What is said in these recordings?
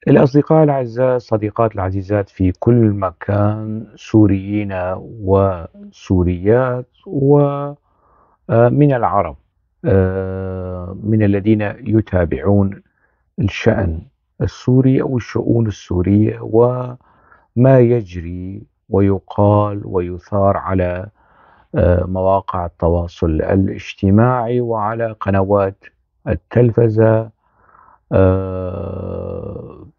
الأصدقاء الأعزاء، الصديقات العزيزات في كل مكان، سوريين وسوريات ومن العرب، من الذين يتابعون الشأن السوري أو الشؤون السورية وما يجري ويقال ويثار على مواقع التواصل الاجتماعي وعلى قنوات التلفزة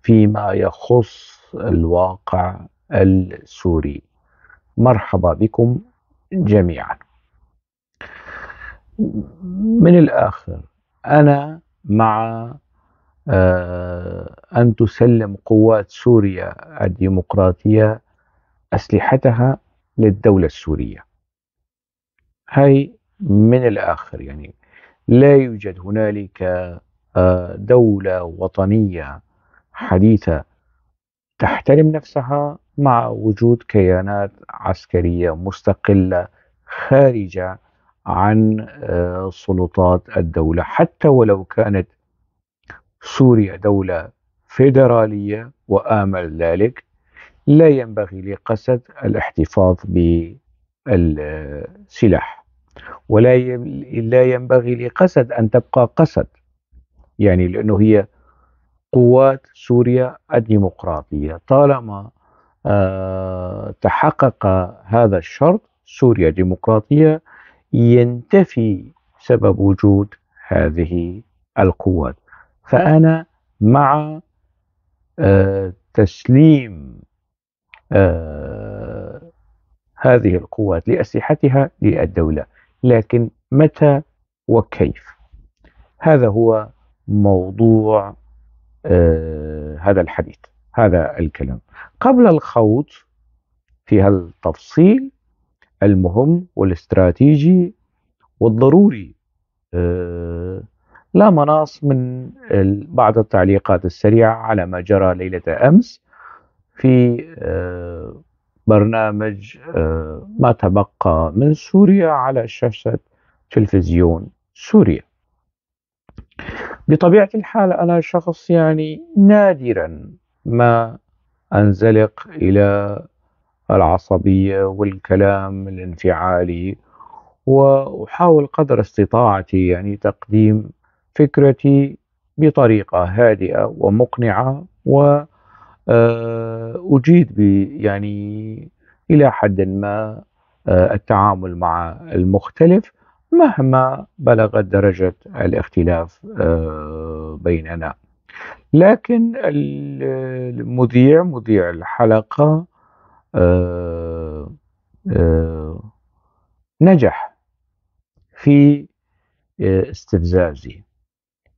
فيما يخص الواقع السوري. مرحبا بكم جميعا. من الآخر، أنا مع أن تسلم قوات سوريا الديمقراطية أسلحتها للدولة السورية. هاي من الآخر، لا يوجد هنالك دولة وطنية حديثة تحترم نفسها مع وجود كيانات عسكرية مستقلة خارجة عن سلطات الدولة، حتى ولو كانت سوريا دولة فيدرالية، وآمل ذلك. لا ينبغي لقسد الاحتفاظ بالسلاح، ولا ينبغي لقسد أن تبقى قسد، لأنه هي قوات سوريا الديمقراطية. طالما تحقق هذا الشرط، سوريا ديمقراطية، ينتفي سبب وجود هذه القوات. فأنا مع تسليم هذه القوات لأسلحتها للدولة، لكن متى وكيف؟ هذا هو موضوع هذا الحديث، هذا الكلام. قبل الخوض في هالتفصيل المهم والاستراتيجي والضروري، لا مناص من بعض التعليقات السريعة على ما جرى ليلة أمس في برنامج ما تبقى من سوريا على شاشة تلفزيون سوريا. بطبيعة الحال أنا شخص نادرا ما أنزلق إلى العصبية والكلام الانفعالي، وأحاول قدر استطاعتي تقديم فكرتي بطريقة هادئة ومقنعة، و أجيد إلى حد ما التعامل مع المختلف مهما بلغت درجة الاختلاف بيننا. لكن مذيع الحلقة نجح في استفزازي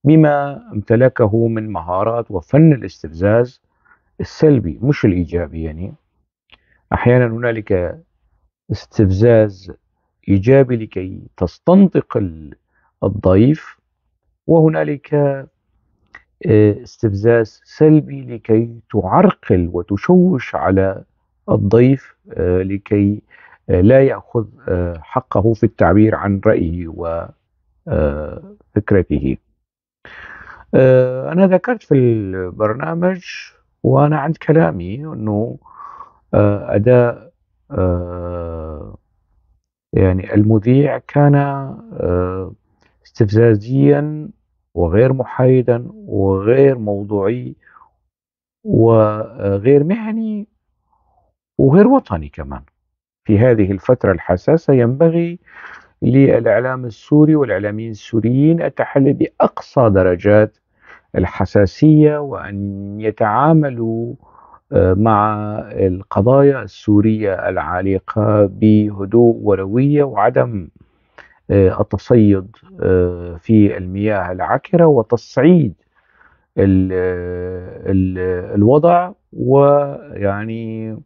بما امتلكه من مهارات وفن الاستفزاز السلبي مش الإيجابي. أحيانا هنالك استفزاز إيجابي لكي تستنطق الضيف، وهنالك استفزاز سلبي لكي تعرقل وتشوش على الضيف لكي لا يأخذ حقه في التعبير عن رأيه و فكرته. أنا ذكرت في البرنامج وأنا عند كلامي أنه أداء المذيع كان استفزازيا وغير محايدا وغير موضوعي وغير مهني وغير وطني كمان. في هذه الفترة الحساسة ينبغي للإعلام السوري والإعلاميين السوريين التحلي بأقصى درجات الحساسية، وأن يتعاملوا مع القضايا السورية العالقة بهدوء وروية، وعدم التصيد في المياه العكرة وتصعيد الوضع، ويعني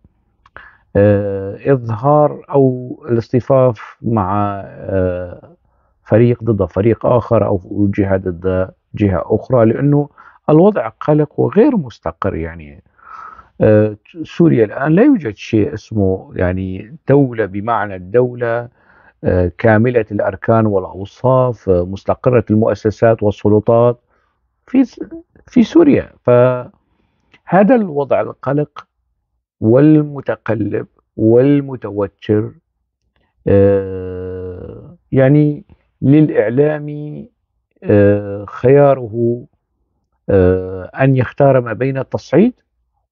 إظهار أو الاصطفاف مع فريق ضد فريق آخر أو جهة ضد جهة أخرى، لأنه الوضع قلق وغير مستقر. سوريا الآن لا يوجد شيء اسمه دولة بمعنى الدولة كاملة الأركان والأوصاف، مستقرة المؤسسات والسلطات. في سوريا. فهذا الوضع القلق والمتقلب والمتوتر يعني للإعلام خياره أن يختار ما بين التصعيد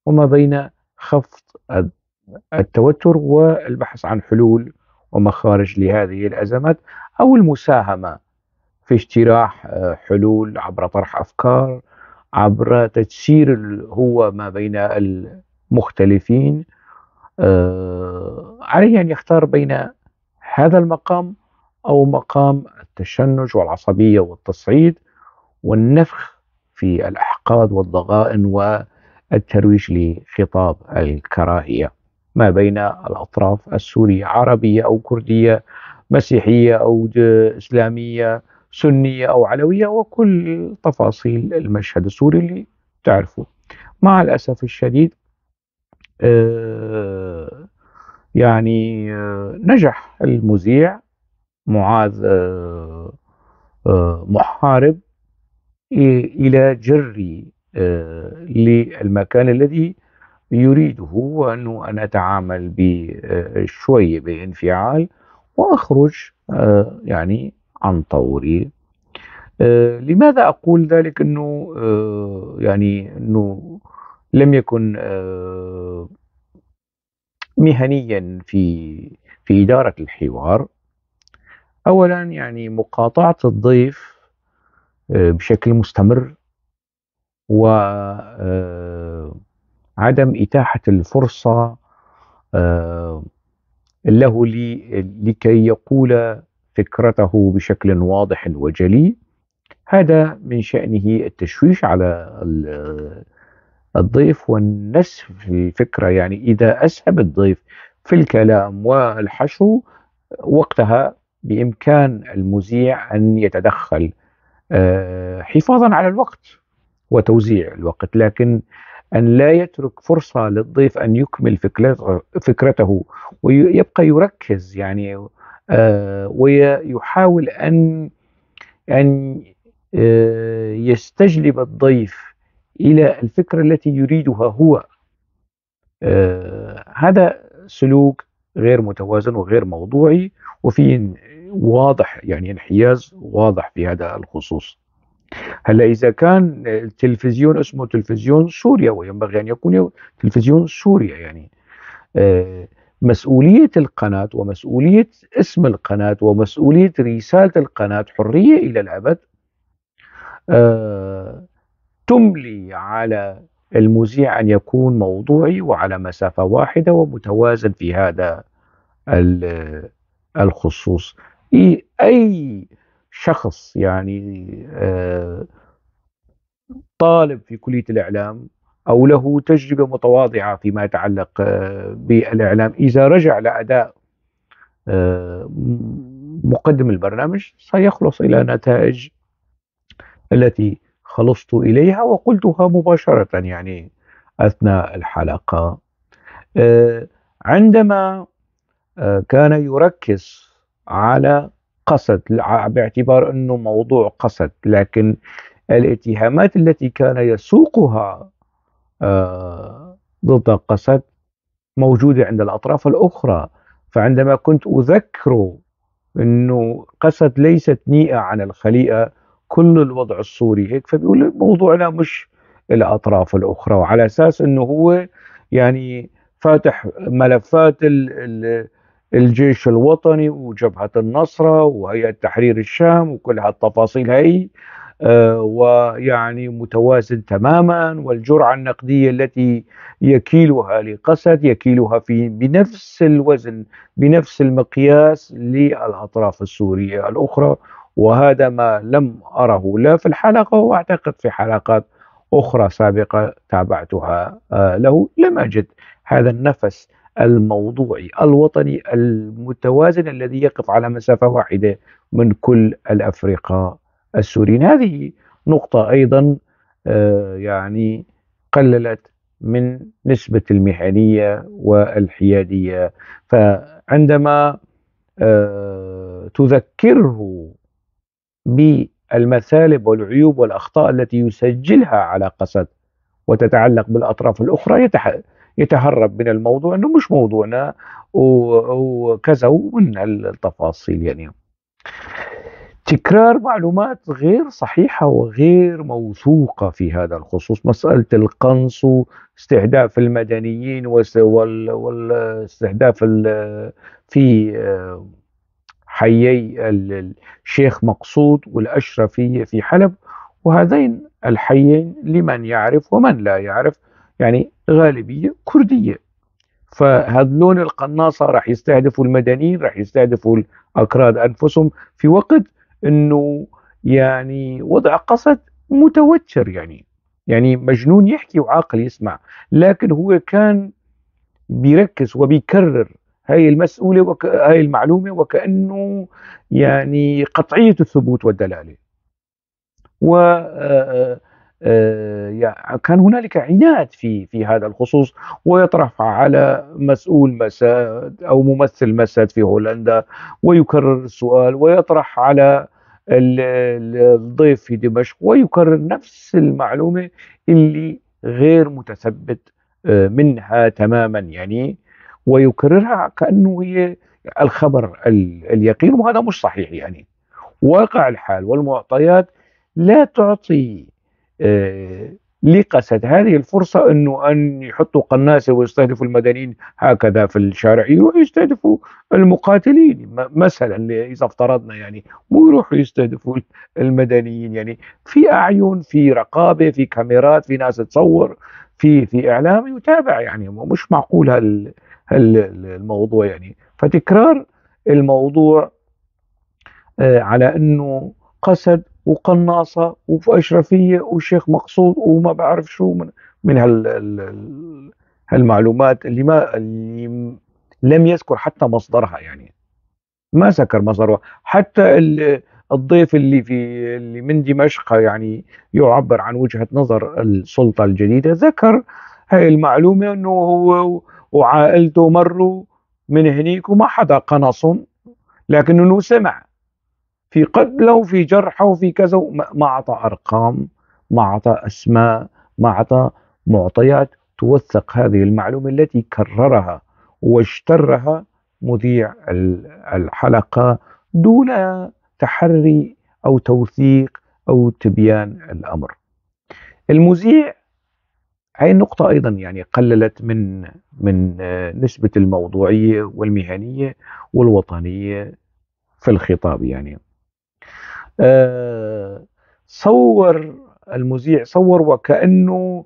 وما بين خفض التوتر والبحث عن حلول ومخارج لهذه الأزمات، أو المساهمة في اجتراح حلول عبر طرح أفكار، عبر تجسير هو ما بين المختلفين. عليه أن يختار بين هذا المقام أو مقام التشنج والعصبية والتصعيد والنفخ في الأحقاد والضغائن والترويج لخطاب الكراهية ما بين الأطراف السورية، عربية أو كردية، مسيحية أو إسلامية، سنية أو علوية، وكل تفاصيل المشهد السوري اللي تعرفه. مع الأسف الشديد نجح المذيع معاذ محارب إلى جري للمكان الذي يريده، وأنه أنا أتعامل بشوي بانفعال وأخرج عن طوري. لماذا أقول ذلك؟ أنه أنه لم يكن مهنيا في إدارة الحوار. أولا مقاطعة الضيف بشكل مستمر، و عدم إتاحة الفرصة له لكي يقول فكرته بشكل واضح وجلي، هذا من شأنه التشويش على الضيف والنسف في الفكرة. إذا أسهب الضيف في الكلام والحشو وقتها بإمكان المذيع أن يتدخل حفاظا على الوقت وتوزيع الوقت، لكن أن لا يترك فرصة للضيف أن يكمل فكرته ويبقى يركز ويحاول أن يستجلب الضيف إلى الفكرة التي يريدها هو. هذا سلوك غير متوازن وغير موضوعي، وفي واضح انحياز واضح في هذا الخصوص. هلا إذا كان التلفزيون اسمه تلفزيون سوريا وينبغي أن يكون تلفزيون سوريا، مسؤولية القناة ومسؤولية اسم القناة ومسؤولية رسالة القناة حرية إلى الأبد، تملي على المذيع أن يكون موضوعي وعلى مسافة واحدة ومتوازن في هذا الخصوص. أي شخص طالب في كلية الإعلام أو له تجربة متواضعة فيما يتعلق بالإعلام، إذا رجع لأداء مقدم البرنامج سيخلص إلى نتائج التي خلصت إليها وقلتها مباشرة أثناء الحلقة. عندما كان يركز على قسد باعتبار أنه موضوع قسد، لكن الاتهامات التي كان يسوقها ضد قسد موجودة عند الأطراف الأخرى. فعندما كنت أذكره أنه قسد ليست نيئة عن الخليئة، كل الوضع السوري هيك، فبيقول موضوعنا مش الأطراف الأخرى، وعلى أساس أنه هو فاتح ملفات الجيش الوطني وجبهة النصرة وهيئة تحرير الشام وكل هالتفاصيل هاي، ويعني متوازن تماما، والجرعة النقدية التي يكيلها لقسد يكيلها بنفس الوزن بنفس المقياس للأطراف السورية الأخرى، وهذا ما لم أره لا في الحلقة وأعتقد في حلقات أخرى سابقة تابعتها له، لم أجد هذا النفس الموضوعي الوطني المتوازن الذي يقف على مسافة واحدة من كل الأفرقاء السوريين. هذه نقطة أيضا قللت من نسبة المهنية والحيادية. فعندما تذكره المثالب والعيوب والأخطاء التي يسجلها على قسد وتتعلق بالأطراف الأخرى يتهرب من الموضوع، أنه مش موضوعنا وكذا ومن التفاصيل. يعني تكرار معلومات غير صحيحة وغير موثوقة في هذا الخصوص، مسألة القنص واستهداف المدنيين والاستهداف في حيي الشيخ مقصود والأشرفية في حلب، وهذين الحيين لمن يعرف ومن لا يعرف يعني غالبية كردية، فهذلون القناصة راح يستهدفوا المدنيين، راح يستهدفوا الأكراد أنفسهم في وقت أنه يعني وضع قسد متوتر، يعني مجنون يحكي وعاقل يسمع، لكن هو كان بيركز وبيكرر هاي المسؤولة هاي المعلومة وكأنه يعني قطعية الثبوت والدلالة، و كان هنالك عناد في هذا الخصوص، ويطرح على مسؤول مساد أو ممثل مساد في هولندا ويكرر السؤال، ويطرح على الضيف في دمشق ويكرر نفس المعلومة اللي غير متثبت منها تماما، يعني ويكررها كأنه هي الخبر اليقين، وهذا مش صحيح. يعني واقع الحال والمعطيات لا تعطي لقسد هذه الفرصة أنه أن يحطوا قناصة ويستهدفوا المدنيين هكذا في الشارع، يروحوا يستهدفوا المقاتلين مثلا إذا افترضنا، يعني مو يروحوا يستهدفوا المدنيين، يعني في أعين، في رقابة، في كاميرات، في ناس تصور، في إعلام يتابع، يعني مش معقول الموضوع. يعني فتكرار الموضوع على أنه قسد وقناصة وأشرفية وشيخ مقصود وما بعرف شو من هالمعلومات اللي لم يذكر حتى مصدرها، يعني ما ذكر مصدرها حتى الضيف اللي من دمشق يعني يعبر عن وجهة نظر السلطة الجديدة ذكر هاي المعلومة انه هو وعائلته مروا من هنيك وما حدا قنصهم، لكنه سمع في قتله وفي جرحه وفي كذا، ما أعطى أرقام، ما أعطى أسماء، ما أعطى معطيات توثق هذه المعلومة التي كررها واشترها مذيع الحلقة دون تحري أو توثيق أو تبيان الأمر. المذيع هاي النقطة أيضا يعني قللت من نسبة الموضوعية والمهنية والوطنية في الخطاب. يعني صور المذيع، صور وكأنه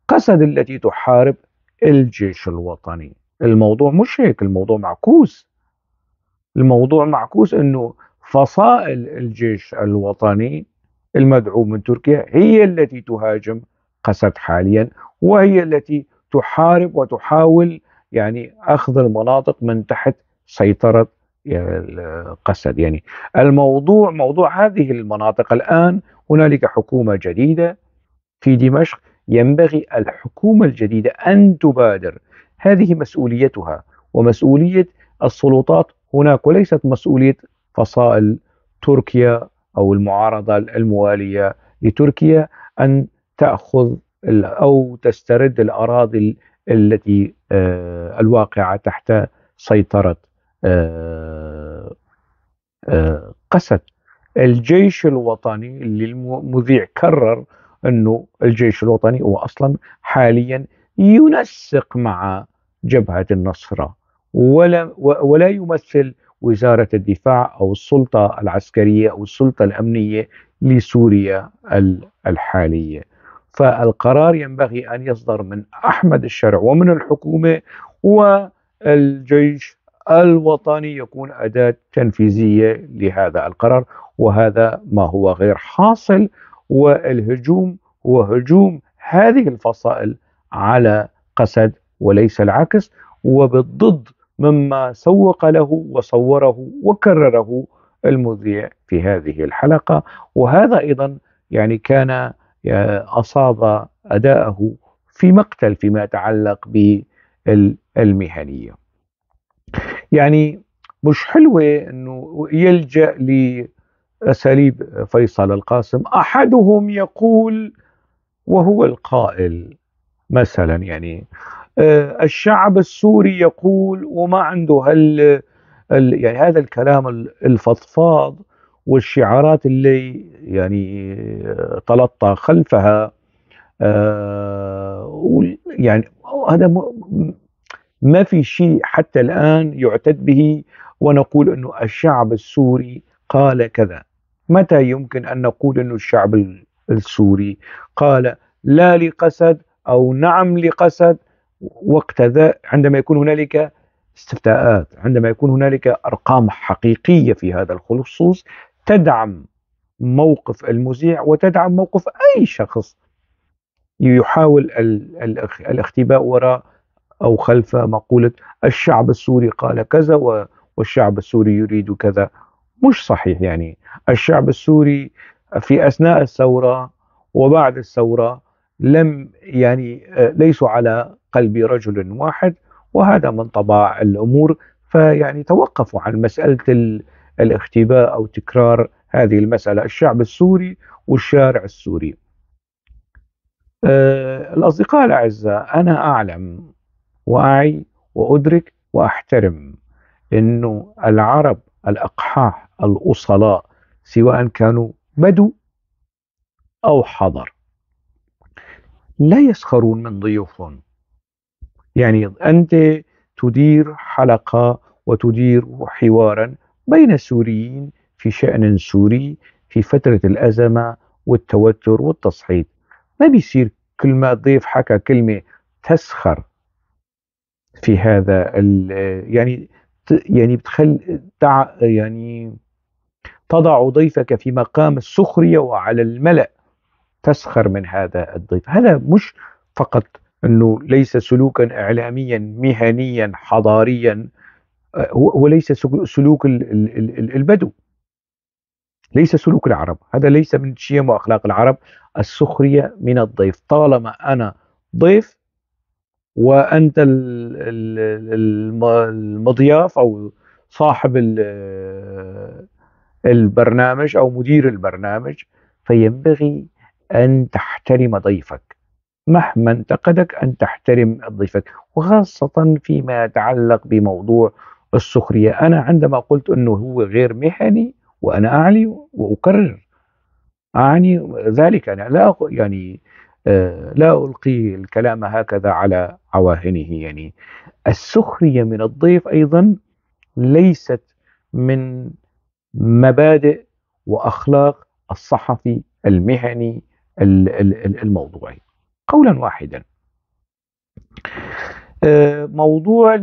قسد التي تحارب الجيش الوطني. الموضوع مش هيك، الموضوع معكوس. الموضوع معكوس أنه فصائل الجيش الوطني المدعوم من تركيا هي التي تهاجم قسد حاليا، وهي التي تحارب وتحاول يعني أخذ المناطق من تحت سيطرة قسد. يعني الموضوع موضوع هذه المناطق. الآن هنالك حكومة جديدة في دمشق، ينبغي الحكومة الجديدة أن تبادر، هذه مسؤوليتها ومسؤولية السلطات هناك، وليست مسؤولية فصائل تركيا أو المعارضة الموالية لتركيا أن تأخذ أو تسترد الأراضي التي الواقعة تحت سيطرة قسد. الجيش الوطني اللي المذيع كرر أنه الجيش الوطني هو أصلا حاليا ينسق مع جبهة النصرة ولا يمثل وزارة الدفاع أو السلطة العسكرية أو السلطة الأمنية لسوريا الحالية. فالقرار ينبغي أن يصدر من أحمد الشرع ومن الحكومة، والجيش الوطني يكون أداة تنفيذية لهذا القرار، وهذا ما هو غير حاصل. والهجوم هو هجوم هذه الفصائل على قسد وليس العكس، وبالضد مما سوق له وصوره وكرره المذيع في هذه الحلقة. وهذا أيضا يعني كان أصاب أداءه في مقتل فيما يتعلق بالمهنية. يعني مش حلوة أنه يلجأ أساليب فيصل القاسم. أحدهم يقول وهو القائل مثلا يعني الشعب السوري يقول، وما عنده يعني هذا الكلام الفضفاض والشعارات اللي يعني تلطى خلفها، يعني هذا ما في شيء حتى الآن يعتد به ونقول أنه الشعب السوري قال كذا. متى يمكن أن نقول أنه الشعب السوري قال لا لقسد أو نعم لقسد؟ وقت ذا عندما يكون هنالك استفتاءات، عندما يكون هنالك أرقام حقيقية في هذا الخصوص تدعم موقف المذيع وتدعم موقف أي شخص يحاول الاختباء وراء أو خلف مقولة الشعب السوري قال كذا والشعب السوري يريد كذا. مش صحيح. يعني الشعب السوري في أثناء الثورة وبعد الثورة لم يعني ليسوا على قلب رجل واحد، وهذا من طباع الأمور. فيعني توقفوا عن مسألة الاختباء أو تكرار هذه المسألة، الشعب السوري والشارع السوري. الأصدقاء الأعزاء، أنا أعلم وأعي وأدرك وأحترم أنه العرب الأقحاح الأصلاء سواء كانوا بدو أو حضر لا يسخرون من ضيوفهم. يعني أنت تدير حلقة وتدير حوارا بين السوريين في شأن سوري في فترة الأزمة والتوتر والتصعيد، ما بيصير كل ما ضيف حكى كلمة تسخر في هذا يعني يعني بتخل تع يعني تضع ضيفك في مقام السخرية وعلى الملأ تسخر من هذا الضيف. هذا مش فقط أنه ليس سلوكا إعلاميا مهنيا حضاريا، هو ليس سلوك البدو، ليس سلوك العرب، هذا ليس من شيم وأخلاق العرب السخرية من الضيف. طالما أنا ضيف وأنت المضياف أو صاحب البرنامج أو مدير البرنامج، فينبغي أن تحترم ضيفك مهما انتقدك، أن تحترم ضيفك، وخاصة فيما يتعلق بموضوع السخرية. أنا عندما قلت أنه هو غير مهني، وأنا أعلي وأكرر أعني ذلك، أنا لا يعني لا ألقي الكلام هكذا على عواهنه. يعني السخرية من الضيف أيضا ليست من مبادئ وأخلاق الصحفي المهني الموضوعي قولا واحدا. موضوع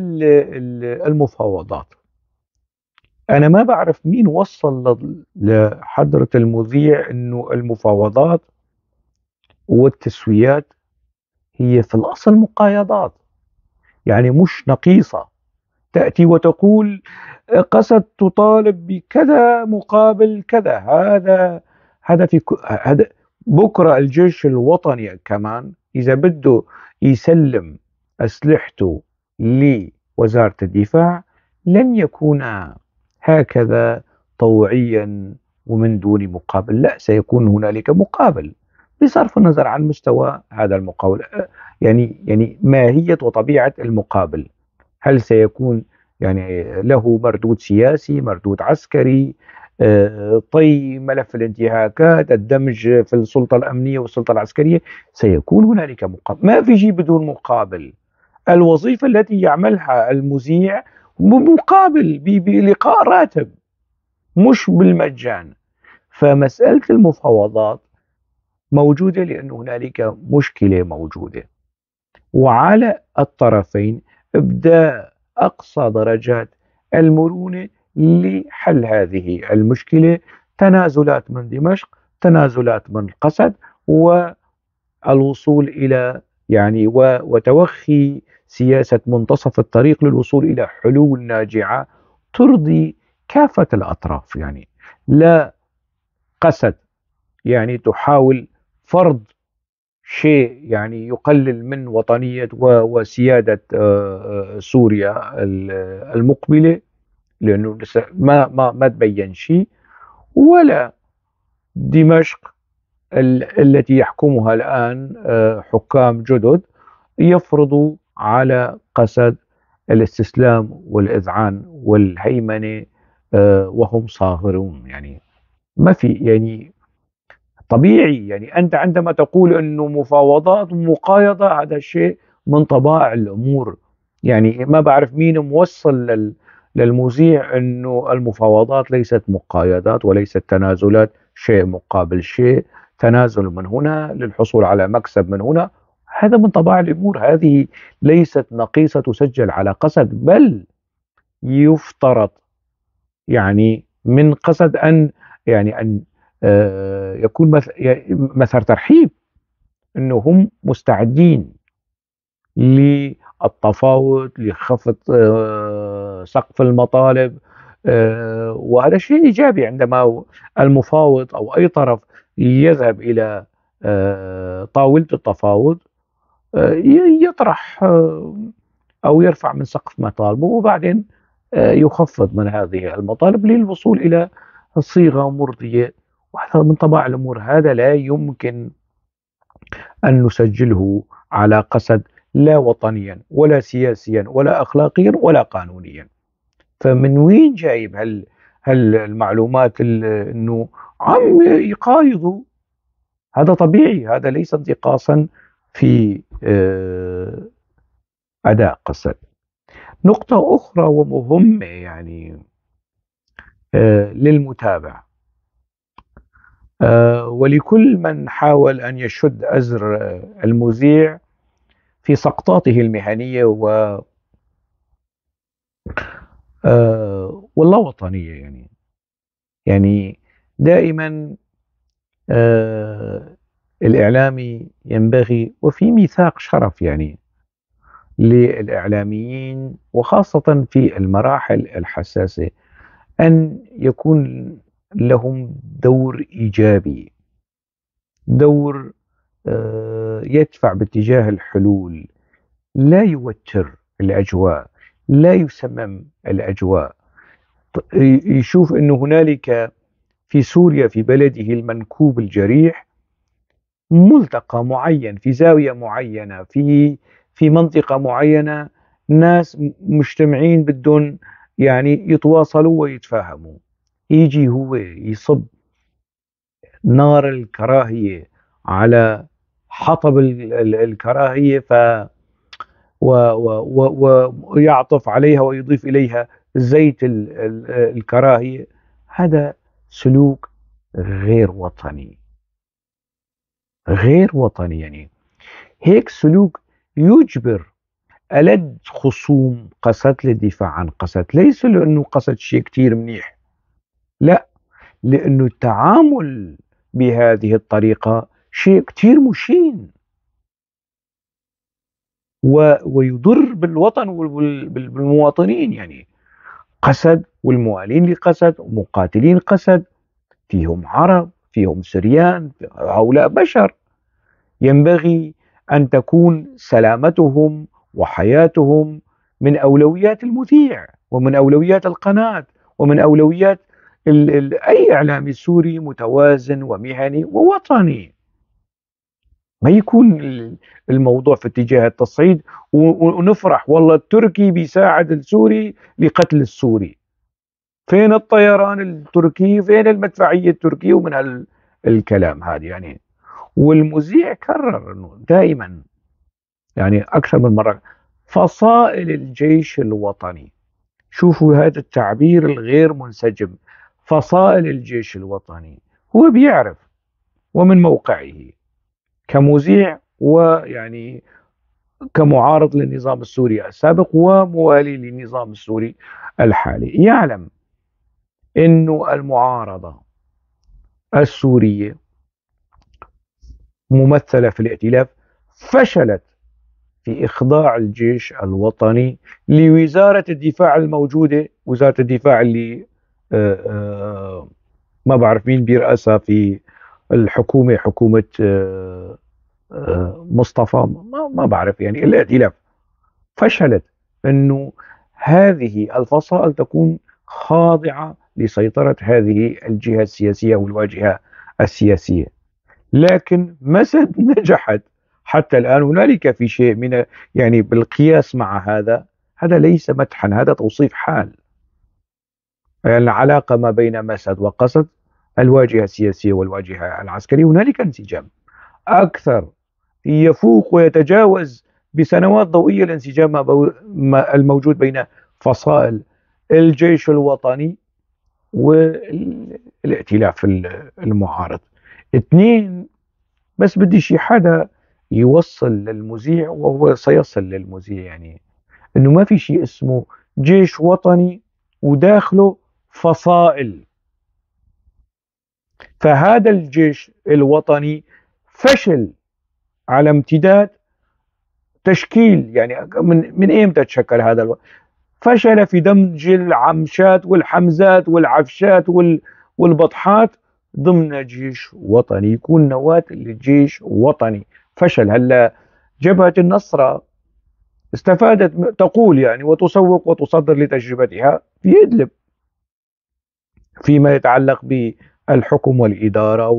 المفاوضات، أنا ما بعرف مين وصل لحضرة المذيع أنه المفاوضات والتسويات هي في الأصل مقايضات، يعني مش نقيصة تأتي وتقول قسد تطالب بكذا مقابل كذا. هذا في هذا بكرة الجيش الوطني كمان إذا بده يسلم أسلحته لوزارة الدفاع لن يكون هكذا طوعيا ومن دون مقابل، لا، سيكون هنالك مقابل بصرف النظر عن مستوى هذا المقاول، يعني ماهية وطبيعة المقابل، هل سيكون يعني له مردود سياسي، مردود عسكري، طي ملف الانتهاكات، الدمج في السلطة الأمنية والسلطة العسكرية، سيكون هنالك مقابل. ما في شيء بدون مقابل. الوظيفة التي يعملها المذيع بمقابل، بلقاء راتب، مش بالمجان. فمسألة المفاوضات موجودة لأن هنالك مشكلة موجودة، وعلى الطرفين إبداء أقصى درجات المرونة لحل هذه المشكلة، تنازلات من دمشق، تنازلات من قسد، والوصول إلى يعني وتوخي سياسة منتصف الطريق للوصول إلى حلول ناجعة ترضي كافة الأطراف. يعني لا قسد يعني تحاول فرض شيء يعني يقلل من وطنية وسيادة سوريا المقبلة، لأنه لسه ما تبين شيء، ولا دمشق التي يحكمها الآن حكام جدد يفرضوا على قسد الاستسلام والإذعان والهيمنة وهم صاغرون. يعني ما في، يعني طبيعي، يعني أنت عندما تقول أنه مفاوضات ومقايضة هذا الشيء من طبائع الأمور. يعني ما بعرف مين موصل للمذيع أنه المفاوضات ليست مقايضات وليست تنازلات، شيء مقابل شيء، تنازل من هنا للحصول على مكسب من هنا، هذا من طبائع الأمور. هذه ليست نقيصة تسجل على قسد، بل يفترض يعني من قسد أن يعني أن يكون مثل ترحيب أنه هم مستعدين للتفاوض، لخفض سقف المطالب، وهذا شيء إيجابي عندما المفاوض أو أي طرف يذهب إلى طاولة التفاوض، يطرح أو يرفع من سقف مطالبه، وبعدين يخفض من هذه المطالب للوصول إلى صيغة مرضية. وهذا من طبائع الأمور، هذا لا يمكن أن نسجله على قسد، لا وطنيا ولا سياسيا ولا أخلاقيا ولا قانونيا. فمن وين جايب هالمعلومات أنه عم يقايضوا؟ هذا طبيعي، هذا ليس انتقاصا في أداء قسد. نقطة أخرى ومهمة للمتابع ولكل من حاول أن يشد أزر المذيع في سقطاته المهنية واللاوطنية، يعني دائما الإعلامي ينبغي، وفي ميثاق شرف للإعلاميين وخاصة في المراحل الحساسة، أن يكون لهم دور إيجابي، دور يدفع باتجاه الحلول، لا يوتر الأجواء، لا يسمم الأجواء. يشوف أنه هنالك في سوريا في بلده المنكوب الجريح ملتقى معين في زاوية معينة في منطقة معينة، ناس مجتمعين بدهم يتواصلوا ويتفاهموا، يجي هو يصب نار الكراهية على حطب الكراهية ويعطف عليها ويضيف إليها زيت الكراهية. هذا سلوك غير وطني، غير وطني. هيك سلوك يجبر ألد خصوم قسد للدفاع عن قسد، ليس لأنه قسد شيء كتير منيح، لا، لأنه التعامل بهذه الطريقة شيء كتير مشين ويضر بالوطن وبالمواطنين. قسد والموالين لقسد ومقاتلين قسد فيهم عرب، فيهم سريان، هؤلاء بشر ينبغي أن تكون سلامتهم وحياتهم من أولويات المذيع ومن أولويات القناة ومن أولويات أي إعلامي سوري متوازن ومهني ووطني. ما يكون الموضوع في اتجاه التصعيد ونفرح والله التركي بيساعد السوري لقتل السوري، فين الطيران التركي، فين المدفعية التركية، ومن الكلام هذا. والمذيع كرر انه دائما اكثر من مرة فصائل الجيش الوطني، شوفوا هذا التعبير الغير منسجم، فصائل الجيش الوطني، هو بيعرف ومن موقعه كمذيع ويعني كمعارض للنظام السوري السابق وموالي للنظام السوري الحالي، يعلم انه المعارضة السورية ممثلة في الائتلاف فشلت في إخضاع الجيش الوطني لوزارة الدفاع الموجودة، وزارة الدفاع اللي ما بعرف مين بيرأسها في الحكومة، حكومة مصطفى، ما بعرف، الائتلاف فشلت أنه هذه الفصائل تكون خاضعة لسيطرة هذه الجهة السياسية والواجهة السياسية. لكن مسد نجحت حتى الآن. هنالك في شيء من يعني بالقياس مع هذا، هذا ليس مدحا، هذا توصيف حال. يعني العلاقة ما بين مسد وقسد، الواجهة السياسية والواجهة العسكرية، هنالك انسجام أكثر يفوق ويتجاوز بسنوات ضوئية الانسجام الموجود بين فصائل الجيش الوطني والائتلاف المعارض. اثنين، بس بدي شي حدا يوصل للمذيع، وهو سيصل للمذيع، يعني انه ما في شيء اسمه جيش وطني وداخله فصائل. فهذا الجيش الوطني فشل على امتداد تشكيل، يعني من ايمتى تشكل هذا فشل في دمج العمشات والحمزات والعفشات والبطحات ضمن جيش وطني، يكون نواة للجيش وطني. فشل. هلا جبهة النصرة استفادت، تقول يعني، وتسوق وتصدر لتجربتها في إدلب فيما يتعلق بالحكم والإدارة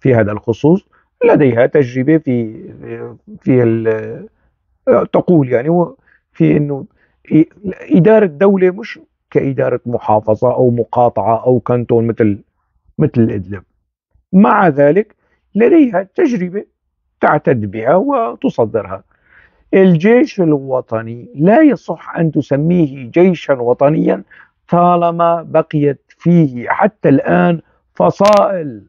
في هذا الخصوص لديها تجربة في تقول يعني في إنه إدارة دولة مش كإدارة محافظة أو مقاطعة أو كانتون مثل إدلب. مع ذلك لديها تجربة تعتد بها وتصدرها. الجيش الوطني لا يصح أن تسميه جيشا وطنيا طالما بقيت فيه حتى الآن فصائل.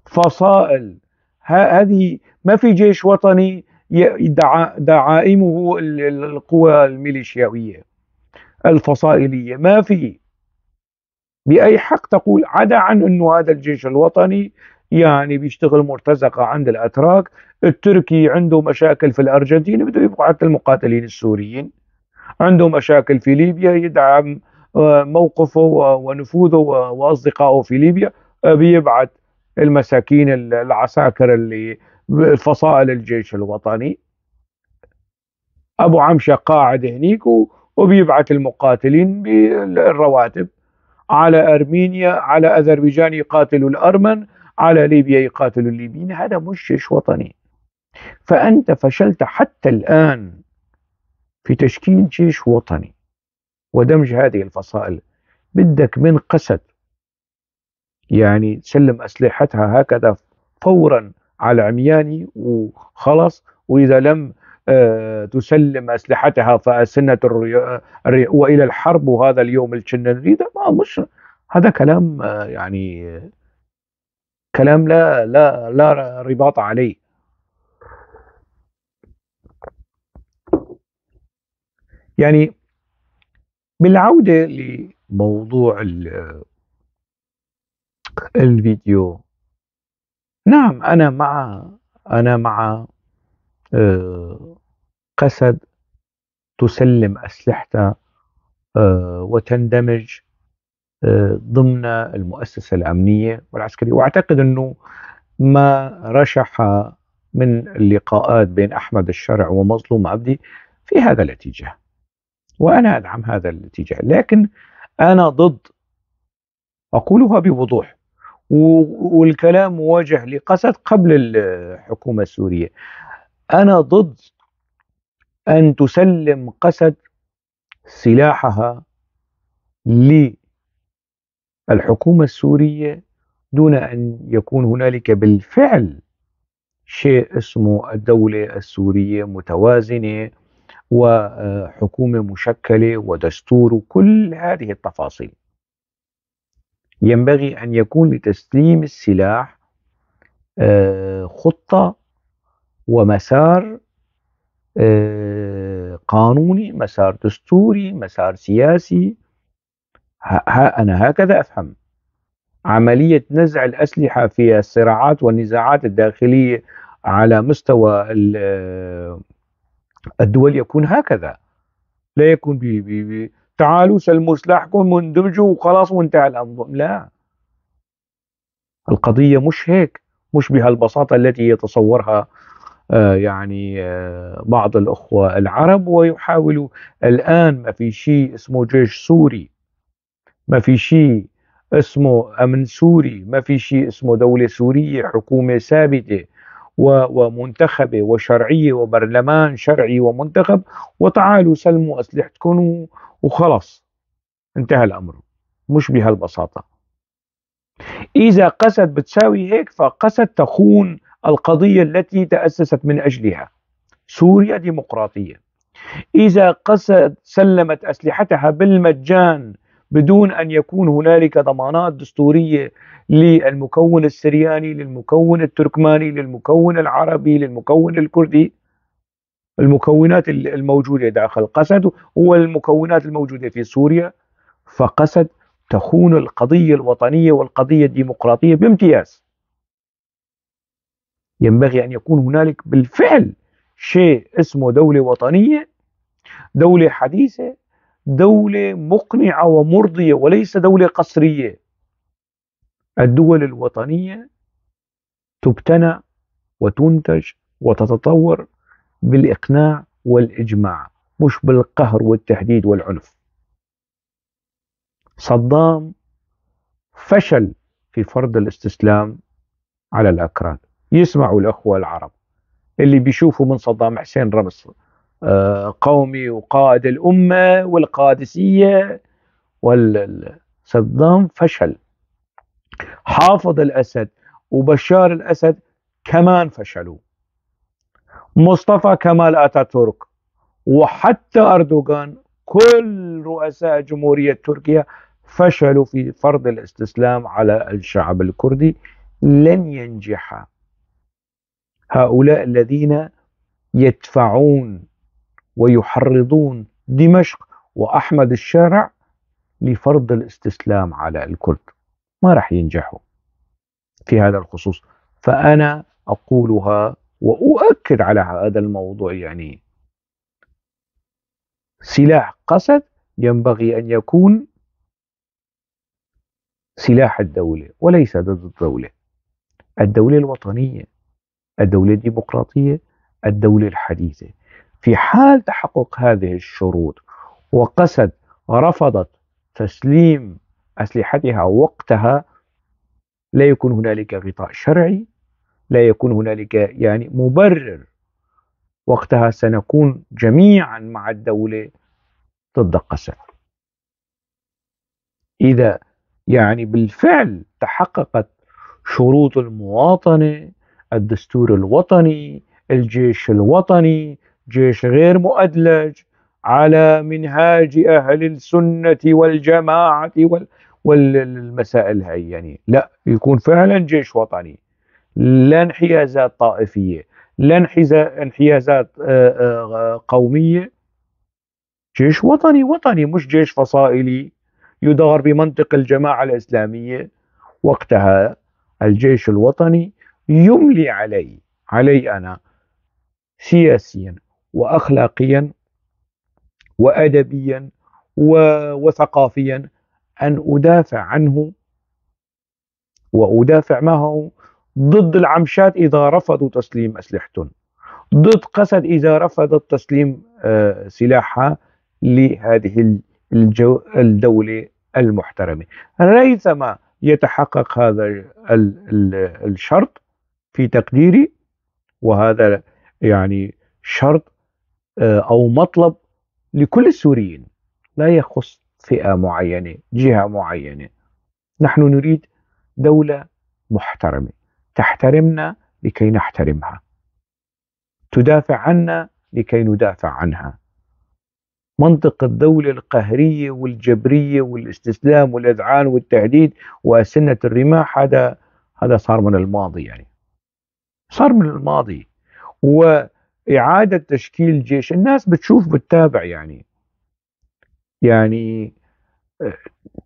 فصائل هذه ما في جيش وطني دعائمه القوى الميليشياوية الفصائلية، ما في. بأي حق تقول، عدا عن أنه هذا الجيش الوطني يعني بيشتغل مرتزقة عند الأتراك، التركي عنده مشاكل في الأرجنتين بده يبقى حتى المقاتلين السوريين، عنده مشاكل في ليبيا يدعم موقفه ونفوذه وأصدقائه في ليبيا، بيبعت المساكين العساكر اللي فصائل الجيش الوطني. أبو عمشة قاعد هنيك وبيبعت المقاتلين بالرواتب على أرمينيا، على أذربيجان يقاتلوا الأرمن، على ليبيا يقاتلوا الليبيين. هذا مش جيش وطني. فأنت فشلت حتى الآن في تشكيل جيش وطني ودمج هذه الفصائل. بدك من قسد يعني تسلم أسلحتها هكذا فورا على عمياني وخلص، وإذا لم تسلم أسلحتها فأسنة وإلى الحرب، وهذا اليوم اللي كنا نريده. ما مش هذا كلام، يعني كلام لا لا لا رباط عليه. يعني بالعودة لموضوع الفيديو، نعم أنا مع قسد تسلم أسلحتها وتندمج ضمن المؤسسة الأمنية والعسكرية. وأعتقد أنه ما رشح من اللقاءات بين أحمد الشرع ومظلوم عبدي في هذا الاتجاه، وأنا أدعم هذا الاتجاه. لكن أنا ضد، أقولها بوضوح، والكلام موجه لقسد قبل الحكومة السورية، أنا ضد أن تسلم قسد سلاحها للحكومة السورية دون أن يكون هنالك بالفعل شيء اسمه الدولة السورية متوازنة وحكومة مشكلة ودستور وكل هذه التفاصيل. ينبغي أن يكون لتسليم السلاح خطة ومسار قانوني، مسار دستوري، مسار سياسي. أنا هكذا أفهم عملية نزع الأسلحة في الصراعات والنزاعات الداخلية على مستوى الدول، يكون هكذا، لا يكون بي بي بي تعالوا سلموا سلاحكم واندمجوا وخلاص وانتهى الأمر. لا، القضية مش هيك، مش بهالبساطة التي يتصورها يعني بعض الأخوة العرب، ويحاولوا الآن. ما في شيء اسمه جيش سوري، ما في شيء اسمه أمن سوري، ما في شيء اسمه دولة سورية، حكومة ثابتة ومنتخبة وشرعية وبرلمان شرعي ومنتخب، وتعالوا سلموا أسلحتكم وخلص انتهى الأمر. مش بهالبساطة. إذا قسد بتساوي هيك فقسد تخون القضية التي تأسست من أجلها، سوريا ديمقراطية. إذا قسد سلمت أسلحتها بالمجان بدون أن يكون هنالك ضمانات دستورية للمكون السرياني، للمكون التركماني، للمكون العربي، للمكون الكردي، المكونات الموجودة داخل قسد والمكونات الموجودة في سوريا، فقسد تخون القضية الوطنية والقضية الديمقراطية بامتياز. ينبغي أن يكون هنالك بالفعل شيء اسمه دولة وطنية، دولة حديثة، دولة مقنعة ومرضية، وليس دولة قسرية. الدول الوطنية تبتنى وتنتج وتتطور بالإقناع والإجماع، مش بالقهر والتهديد والعنف. صدام فشل في فرض الاستسلام على الأكراد. يسمعوا الأخوة العرب اللي بيشوفوا من صدام حسين رمز قومي وقائد الأمة والقادسية، صدام فشل. حافظ الأسد وبشار الأسد كمان فشلوا، مصطفى كمال أتاتورك وحتى أردوغان، كل رؤساء جمهورية تركيا فشلوا في فرض الاستسلام على الشعب الكردي. لن ينجح هؤلاء الذين يدفعون ويحرضون دمشق وأحمد الشارع لفرض الاستسلام على الكرد، ما راح ينجحوا في هذا الخصوص. فأنا أقولها وأؤكد على هذا الموضوع، سلاح قسد ينبغي أن يكون سلاح الدولة وليس ضد الدولة. الدولة الوطنية، الدولة الديمقراطية، الدولة الحديثة. في حال تحقق هذه الشروط وقسد رفضت تسليم أسلحتها وقتها، لا يكون هنالك غطاء شرعي، لا يكون هنالك مبرر. وقتها سنكون جميعا مع الدولة ضد قسد. إذا بالفعل تحققت شروط المواطنة، الدستور الوطني، الجيش الوطني، جيش غير مؤدلج على منهاج أهل السنة والجماعة والمسائل هاي، لا يكون فعلا جيش وطني، لا انحيازات طائفية، لا انحيازات قومية، جيش وطني وطني، مش جيش فصائلي يدار بمنطق الجماعة الإسلامية. وقتها الجيش الوطني يملي علي أنا سياسيا وأخلاقيا وأدبيا وثقافيا أن أدافع عنه وأدافع معه ضد العمشات إذا رفضوا تسليم أسلحتهم، ضد قسد إذا رفضت تسليم سلاحها لهذه الدولة المحترمة. ريثما يتحقق هذا الشرط في تقديري، وهذا شرط أو مطلب لكل السوريين، لا يخص فئة معينة، جهة معينة. نحن نريد دولة محترمة تحترمنا لكي نحترمها، تدافع عنا لكي ندافع عنها. منطق الدولة القهرية والجبرية والاستسلام والإذعان والتهديد وأسنة الرماح هذا صار من الماضي، صار من الماضي. وإعادة تشكيل جيش، الناس بتشوف بتتابع،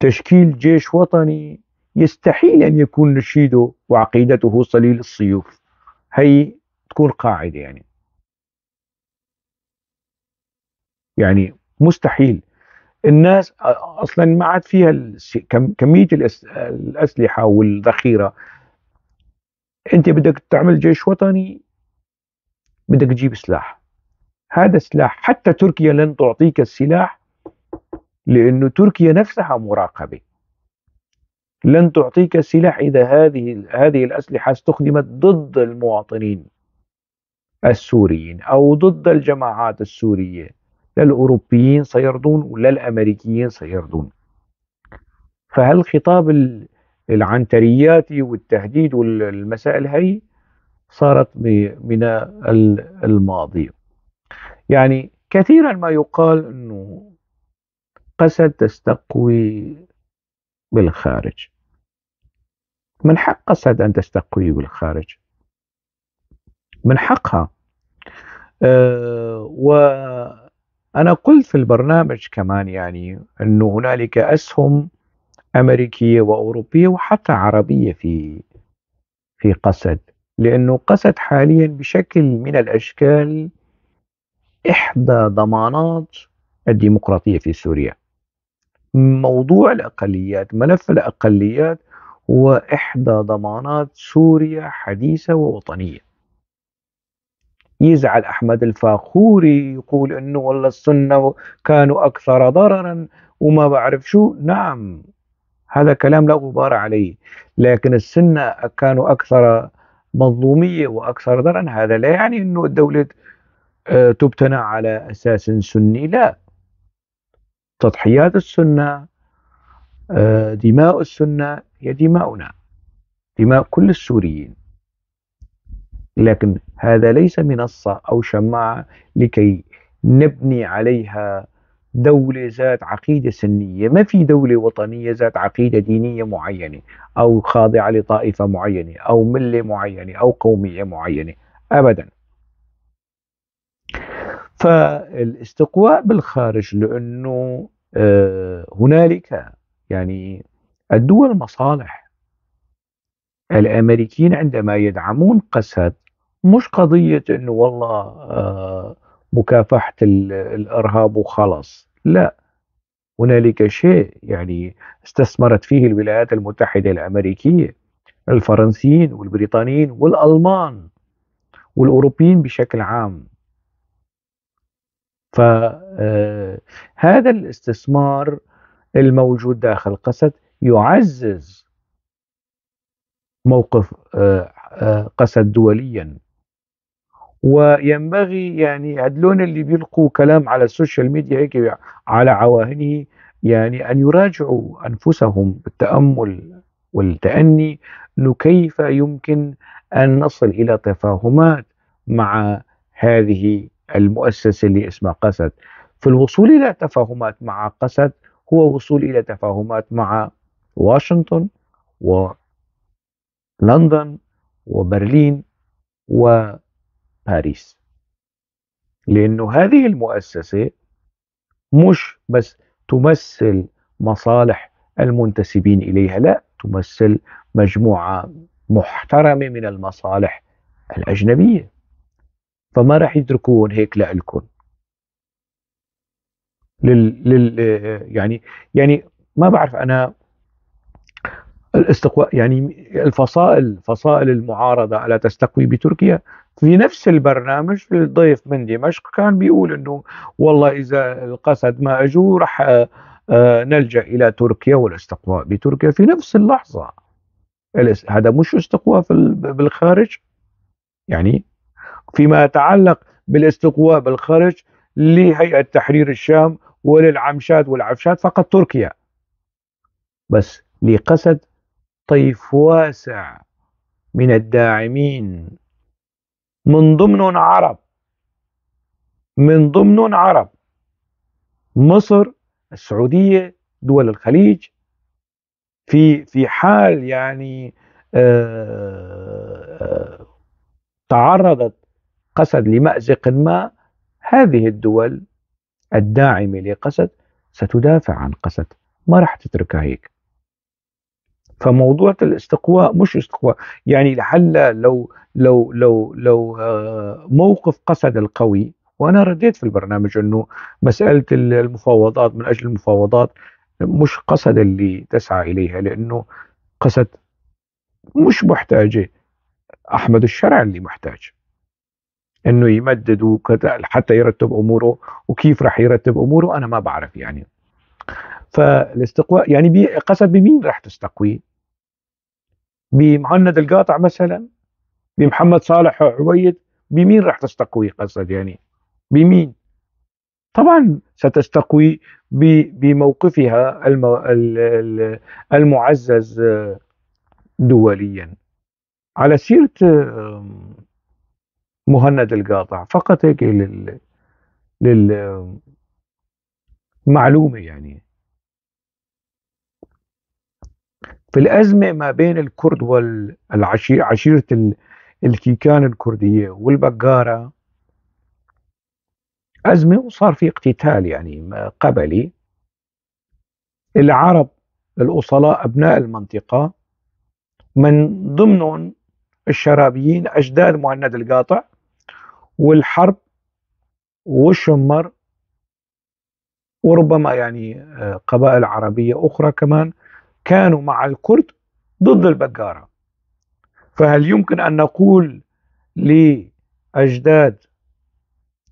تشكيل جيش وطني يستحيل أن يكون نشيده وعقيدته صليل السيوف، هي تكون قاعدة، مستحيل. الناس أصلا ما عاد فيها كمية الأسلحة والذخيرة. أنت بدك تعمل جيش وطني، بدك تجيب سلاح، هذا السلاح حتى تركيا لن تعطيك السلاح، لأنه تركيا نفسها مراقبة. لن تعطيك سلاح إذا هذه الأسلحة استخدمت ضد المواطنين السوريين أو ضد الجماعات السورية. لا الأوروبيين سيرضون ولا الأمريكيين سيرضون. فهل خطاب العنترياتي والتهديد والمسائل هي صارت من الماضي؟ كثيرا ما يقال أنه قسد تستقوي بالخارج. من حق قسد أن تستقوي بالخارج، من حقها. وأنا قلت في البرنامج كمان أنه هنالك أسهم أمريكية وأوروبية وحتى عربية في قسد، لأنه قسد حاليا بشكل من الأشكال إحدى ضمانات الديمقراطية في سوريا. موضوع الأقليات، ملف الأقليات هو إحدى ضمانات سوريا حديثة ووطنية. يزعل أحمد الفاخوري يقول أنه والله السنة كانوا أكثر ضررا وما بعرف شو. نعم هذا كلام لا غبار عليه، لكن السنة كانوا أكثر مظلومية وأكثر ضررا، هذا لا يعني أنه الدولة تبتنى على أساس سني، لا. تضحيات السنة، دماء السنة هي دماؤنا، دماء كل السوريين، لكن هذا ليس منصة أو شماعة لكي نبني عليها دولة ذات عقيدة سنية. ما في دولة وطنية ذات عقيدة دينية معينة أو خاضعة لطائفة معينة أو ملة معينة أو قومية معينة أبدا. فالاستقواء بالخارج لأنه هنالك الدول مصالح. الأمريكيين عندما يدعمون قسد مش قضية أنه والله مكافحة الإرهاب وخلص، لا، هنالك شيء استثمرت فيه الولايات المتحدة الأمريكية، الفرنسيين والبريطانيين والألمان والأوروبيين بشكل عام. فهذا الاستثمار الموجود داخل قسد يعزز موقف قسد دوليا. وينبغي هدلون اللي بيلقوا كلام على السوشيال ميديا هيك على عواهنه أن يراجعوا أنفسهم بالتأمل والتأني، إنه كيف يمكن أن نصل إلى تفاهمات مع هذه المؤسسة اللي اسمها قسد. فالوصول إلى تفاهمات مع قسد هو وصول إلى تفاهمات مع واشنطن ولندن وبرلين وباريس، لأنه هذه المؤسسة مش بس تمثل مصالح المنتسبين إليها، لا، تمثل مجموعة محترمة من المصالح الأجنبية، فما راح يتركون هيك لإلكم. ما بعرف أنا الاستقواء، الفصائل، فصائل المعارضة ألا تستقوي بتركيا؟ في نفس البرنامج الضيف من دمشق كان بيقول إنه والله إذا القسد ما أجوا رح نلجأ إلى تركيا والاستقواء بتركيا في نفس اللحظة. هذا مش استقواء بالخارج؟ فيما يتعلق بالاستقواء بالخارج لهيئة تحرير الشام وللعمشات والعفشات فقط تركيا، بس لقسد طيف واسع من الداعمين من ضمنهم عرب، من ضمنهم عرب، مصر، السعودية، دول الخليج، في حال تعرضت قسد لمأزق ما، هذه الدول الداعمة لقسد ستدافع عن قسد، ما راح تتركها هيك. فموضوع الاستقواء مش استقواء، لحل لو موقف قسد القوي، وأنا رديت في البرنامج أنه مسألة المفاوضات من أجل المفاوضات مش قسد اللي تسعى إليها، لأنه قسد مش محتاجة، أحمد الشرع اللي محتاج أنه يمدد حتى يرتب أموره، وكيف راح يرتب أموره أنا ما بعرف. فالاستقواء قسد بمين راح تستقوي؟ بمهند القاطع مثلا، بمحمد صالح عويد، بمين راح تستقوي قسد؟ يعني بمين؟ طبعا ستستقوي بموقفها المعزز دوليا. على سيرة مهند القاطع فقط هيك للمعلومة، يعني في الأزمة ما بين الكرد والعشيرة، عشيرة الكيكان الكردية والبقارة، أزمة وصار في اقتتال يعني قبلي. العرب الأصلاء أبناء المنطقة من ضمنهم الشرابيين أجداد مهند القاطع والحرب والشمر وربما يعني قبائل عربية أخرى كمان، كانوا مع الكرد ضد البقارة. فهل يمكن أن نقول لأجداد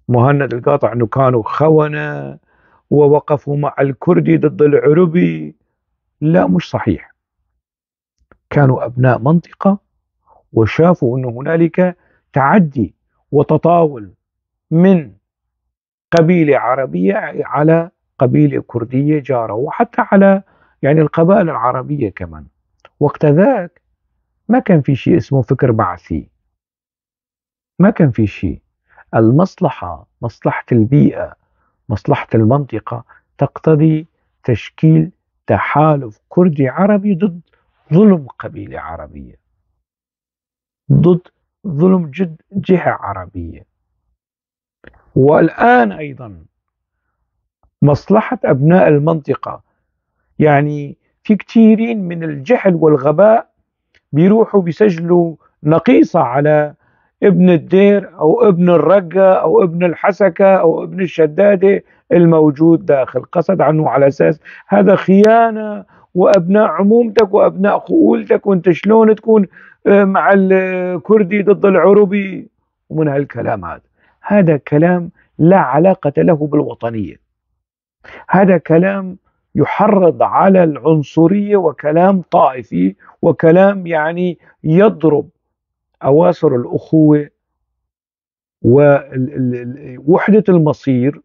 مهند القاطع أنه كانوا خونة ووقفوا مع الكردي ضد العربي؟ لا، مش صحيح. كانوا أبناء منطقة وشافوا أنه هنالك تعدي وتطاول من قبيلة عربية على قبيلة كردية جارة، وحتى على يعني القبائل العربية كمان. وقت ذاك ما كان في شيء اسمه فكر بعثي، ما كان في شيء. المصلحة، مصلحة البيئة، مصلحة المنطقة تقتضي تشكيل تحالف كردي عربي ضد ظلم قبيلة عربية، ضد ظلم جهة عربية. والآن أيضا مصلحة أبناء المنطقة، يعني في كثيرين من الجهل والغباء بيروحوا بيسجلوا نقيصة على ابن الدير أو ابن الرقة أو ابن الحسكة أو ابن الشدادة الموجود داخل قسد عنه، على أساس هذا خيانة وأبناء عمومتك وأبناء خؤولتك، وانت شلون تكون مع الكردي ضد العربي ومن هالكلام هذا. هذا كلام لا علاقة له بالوطنية، هذا كلام يحرض على العنصرية وكلام طائفي وكلام يعني يضرب أواصر الأخوة ووحدة المصير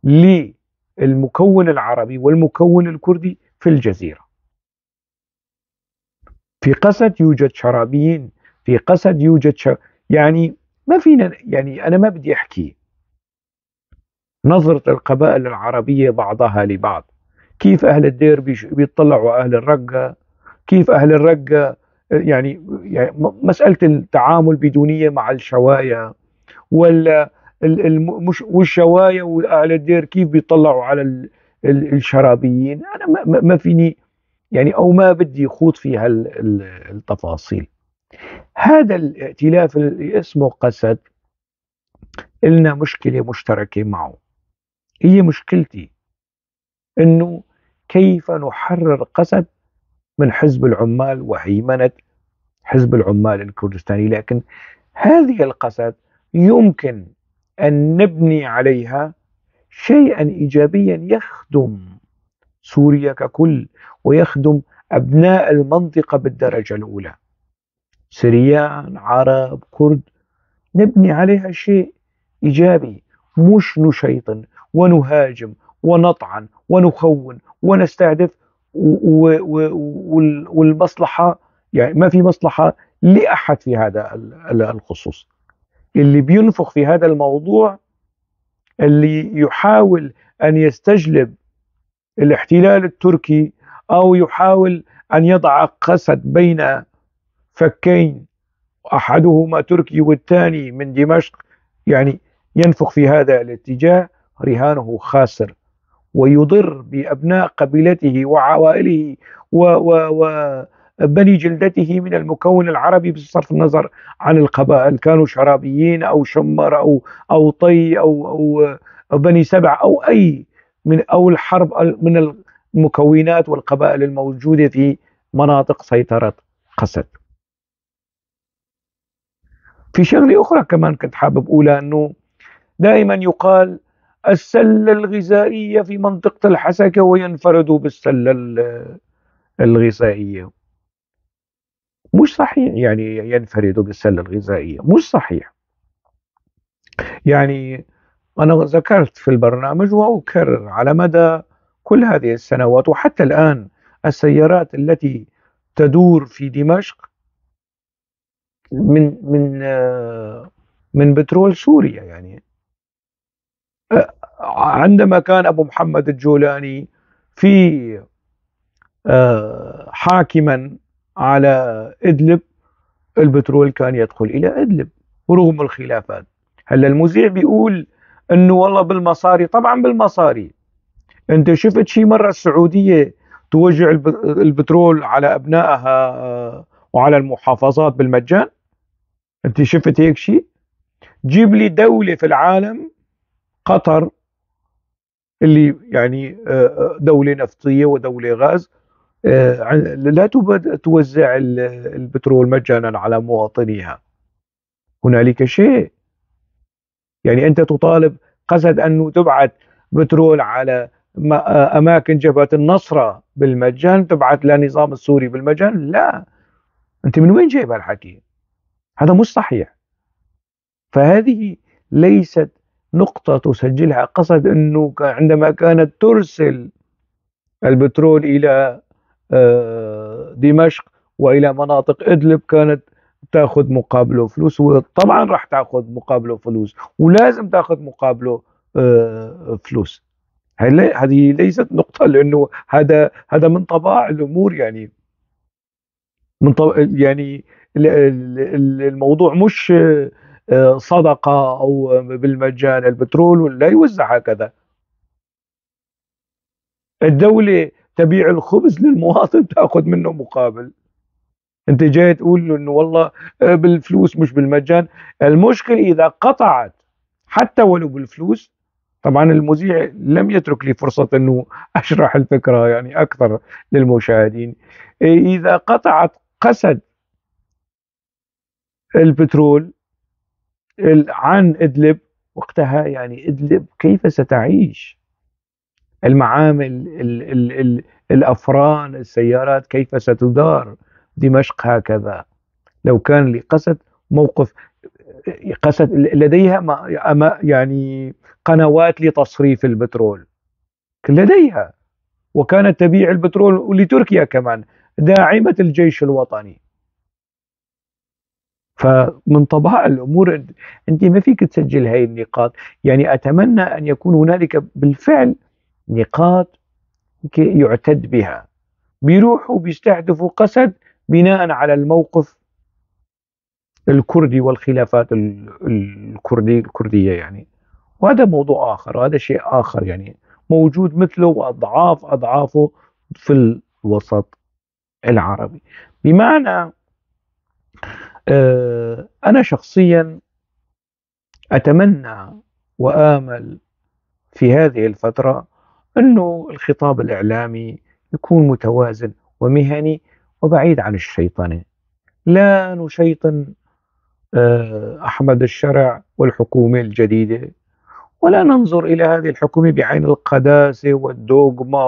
للمكون العربي والمكون الكردي في الجزيرة. في قسد يوجد شرابيين، في قسد يوجد يعني ما فينا، يعني أنا ما بدي أحكي نظرة القبائل العربية بعضها لبعض، كيف أهل الدير بيطلعوا أهل الرقة، كيف أهل الرقة يعني مسألة التعامل بدونية مع الشوايا، ولا والشوايا وأهل الدير كيف بيطلعوا على الشرابيين. أنا ما فيني يعني أو ما بدي خوض في هالتفاصيل. هذا الائتلاف اللي اسمه قسد إلنا مشكلة مشتركة معه، هي مشكلتي إنه كيف نحرر قسد من حزب العمال وهيمنة حزب العمال الكردستاني. لكن هذه القسد يمكن أن نبني عليها شيئا إيجابيا يخدم سوريا ككل ويخدم أبناء المنطقة بالدرجة الأولى، سريان، عرب، كرد، نبني عليها شيء إيجابي، مش نشيطن ونهاجم ونطعن ونخون ونستهدف والمصلحة، يعني ما في مصلحة لأحد في هذا الخصوص. اللي بينفخ في هذا الموضوع، اللي يحاول أن يستجلب الاحتلال التركي أو يحاول أن يضع قسد بين فكين أحدهما تركي والثاني من دمشق، يعني ينفخ في هذا الاتجاه، رهانه خاسر ويضر بأبناء قبيلته وعوائله وبني جلدته من المكون العربي، بصرف النظر عن القبائل، كانوا شرابيين أو شمر أو طي أو بني سبع أو أي من أو الحرب من المكونات والقبائل الموجودة في مناطق سيطرة قسد. في شغلة أخرى كمان كنت حابب أقولها، أنه دائما يقال السلة الغذائية في منطقة الحسكة وينفردوا بالسلة الغذائية. مش صحيح، يعني ينفردوا بالسلة الغذائية مش صحيح. يعني أنا ذكرت في البرنامج وأكرر على مدى كل هذه السنوات وحتى الآن، السيارات التي تدور في دمشق من بترول سوريا. يعني عندما كان أبو محمد الجولاني في حاكما على إدلب، البترول كان يدخل إلى إدلب رغم الخلافات. هلا المذيع بيقول إنه والله بالمصاري، طبعا بالمصاري. أنت شفت شي مرة السعودية توجع البترول على أبنائها وعلى المحافظات بالمجان؟ أنت شفت هيك شيء؟ جيب لي دولة في العالم، قطر اللي يعني دولة نفطية ودولة غاز، لا توزع البترول مجانا على مواطنيها. هنالك شيء، يعني أنت تطالب قسد أنه تبعث بترول على أماكن جبهة النصرة بالمجان، تبعث لنظام السوري بالمجان؟ لا، أنت من وين جايب هالحكي؟ هذا مش صحيح. فهذه ليست نقطة تسجلها قسد أنه عندما كانت ترسل البترول إلى دمشق وإلى مناطق إدلب كانت تأخذ مقابله فلوس، وطبعا راح تأخذ مقابله فلوس ولازم تأخذ مقابله فلوس. هذه ليست نقطة، لأنه هذا من طباع الأمور. يعني من يعني الموضوع مش صدقة أو بالمجان، البترول لا يوزع هكذا. الدولة تبيع الخبز للمواطن تأخذ منه مقابل. أنت جاي تقول له إنه والله بالفلوس مش بالمجان. المشكلة إذا قطعت حتى ولو بالفلوس. طبعا المذيع لم يترك لي فرصة أنه أشرح الفكرة يعني أكثر للمشاهدين. إذا قطعت قسد البترول عن إدلب، وقتها يعني إدلب كيف ستعيش؟ المعامل، الأفران، السيارات كيف ستدار؟ دمشق هكذا. لو كان لقسد موقف، قسد لديها يعني قنوات لتصريف البترول لديها، وكانت تبيع البترول لتركيا كمان، داعمة الجيش الوطني. فمن طباع الأمور أنت ما فيك تسجل هاي النقاط. يعني أتمنى أن يكون هنالك بالفعل نقاط يعتد بها. بيروحوا بيستهدفوا قسد بناء على الموقف الكردي والخلافات الكردية يعني، وهذا موضوع آخر، وهذا شيء آخر يعني موجود مثله وأضعاف أضعافه في الوسط العربي. بمعنى أنا شخصيا أتمنى وآمل في هذه الفترة أنه الخطاب الإعلامي يكون متوازن ومهني وبعيد عن الشيطنة. لا نشيطن أحمد الشرع والحكومة الجديدة، ولا ننظر إلى هذه الحكومة بعين القداسة والدوغما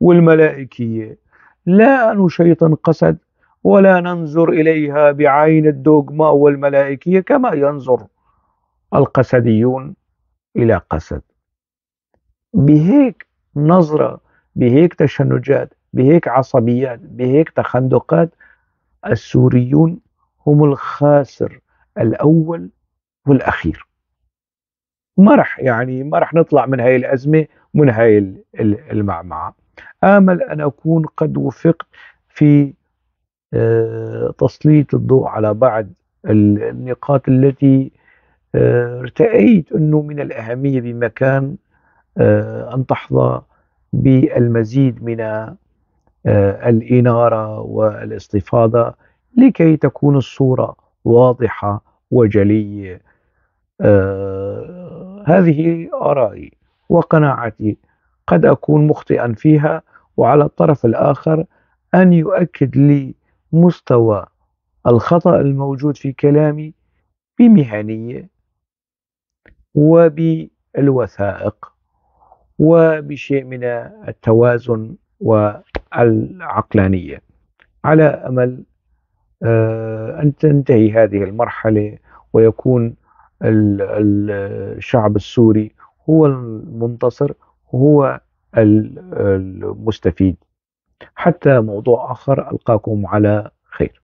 والملائكية. لا نشيطن قسد ولا ننظر إليها بعين الدوغما والملائكية كما ينظر القسديون إلى قسد. بهيك نظرة، بهيك تشنجات، بهيك عصبيات، بهيك تخندقات، السوريون هم الخاسر الأول والأخير. ما رح نطلع من هاي الأزمة، من هاي المعمعة. آمل أن أكون قد وفقت في تسليط الضوء على بعض النقاط التي ارتأيت أنه من الأهمية بمكان أن تحظى بالمزيد من الإنارة والاستفاضة لكي تكون الصورة واضحة وجلية. هذه آرائي وقناعتي، قد أكون مخطئا فيها، وعلى الطرف الآخر أن يؤكد لي مستوى الخطأ الموجود في كلامي بمهنية وبالوثائق وبشيء من التوازن والعقلانية، على أمل أن تنتهي هذه المرحلة ويكون الشعب السوري هو المنتصر وهو المستفيد. حتى موضوع آخر، ألقاكم على خير.